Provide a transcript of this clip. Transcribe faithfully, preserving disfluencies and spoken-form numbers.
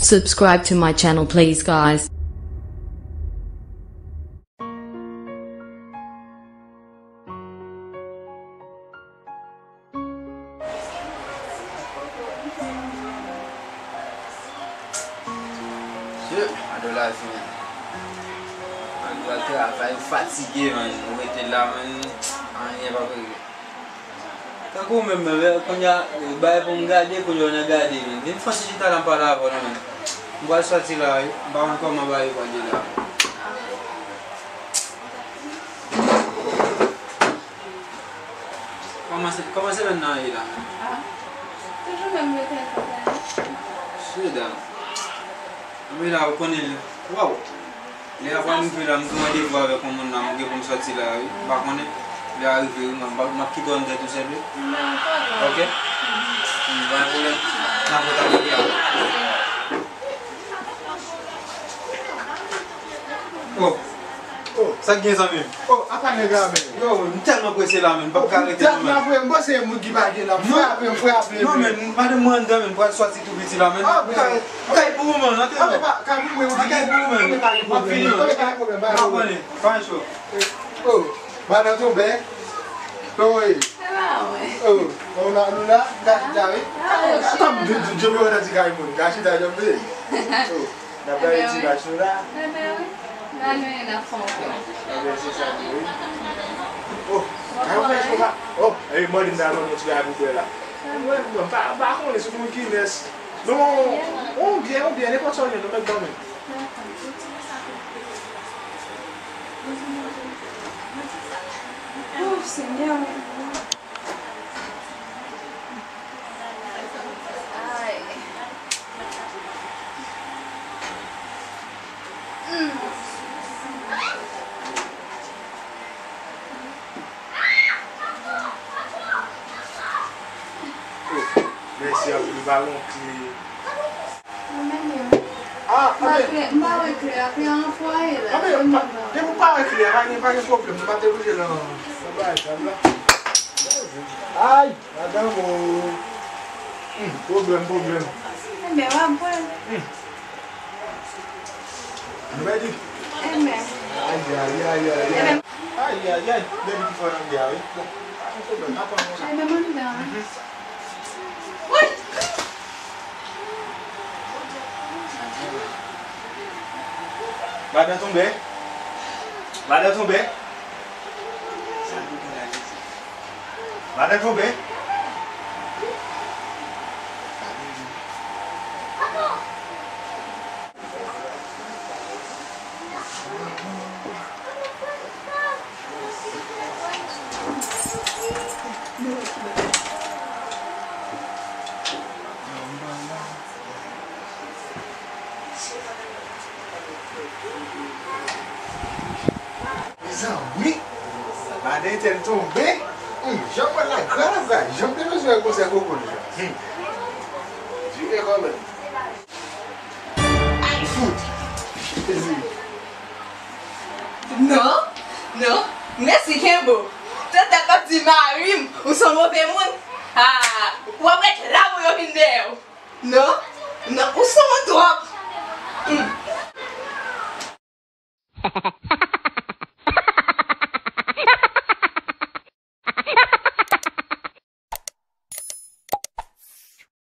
Subscribe to my channel, please, guys. Mesye, ado lavi, men. Mwen pral travay, m fatige, man. Ou rete la, man. Anyen p ap regle. Tankou ou menm, men, men, kounye a, bagay pou m gade, kounye a w nan gade, men. Vin fè yon ti chita la, m pale avè w non, men. M pral sòti la, wi. M pa konn kòman bagay yo pral ye la. Kòman se, kòman semèn nan ye la? Ah, toujou menm rete an konprann. Mesye dam. Anben la, ou konnen, waw. Lè a pral rive la, m gen randevou avèk yon moun la, m gen pou m sòti la, wi. M pa konnen. Lè a rive, wi, mwen, m ap, m ap kite w anndan tou sèl, wi. Non, pa grave. Ok? M pa gen pwoblèm. N ap wè talè, wi. Oh. Oh, sa k gen, zanmi m? Oh, apa nèg la, men? Yo, m tèlman prese la, men, m p ap ka rete non, men. M panse e moun ki pa gen la, m frape, m frape, non, men. Men, madanm mwen anndan, men, m pral sòti tou piti la, men. Ah, m kay, m kay pou ou, men, antre non. Kay pou ou, men. M ap fini, men. M ap konnen, pa cho. Oh, madanm tonbe. Kòman ye? Se pa mwen. Oh, kòman nou la? M ka chita, wi. Ah, oh, kòm di, di, di, di, di, di, kay moun. M ka chita, janm vle. Oh. N ap gade ti match nou la. Enben wi. Nan nou ye n ap fè yon kò. Enben se sa tou wi. Oh, a yon fè choma. Oh, e mwen di m ta ban nou ti bagay pou bwè la. Mwen, mwen pa, pa konnen si moun ki nès. Non, yon byè, yon byè, nenpòt sa w jwenn, nou mèt ban mwen. Oh, Senyè. Ay. Mm. Oh, mèsi anpil, m pa gon kle. Mwen menm yo. Ah, m pa anben. Kle, m pa wè kle a, kle a anfwaye la. Anben, depi w pa wè kle a, pa gen, pa gen pwoblèm, nou pa te bouje nan, nan bagay sa la. Ay! Madanm, oh. Hmm, pwoblèm, pwoblèm. Enben, w ap pran. Hmm. Nou pèdi. Enben. Ay, ay, ay, ay, ay. Enben. Ay, ay, ay. Depi ki fò nan bya, wi. Bon, pa gen pwoblèm, n ap pran konsa. Enben, mwen menm, wi. Madan tonbe. Madan tonbe. Madan tonbe. Mezanmi, madan Etèn tonbe. Hmm, jan mwen la grav la, jan m te bezwen wè konsèy koko l la. Hmm. Jire kòmè. Ay, fout. Non, non, mèsi, kenbe w. Tanta k ap di mari m, ou se yon move moun. Ah, w ap ret la pou yo vin dèyè w. Non, non, ou se yon twòp. Hmm.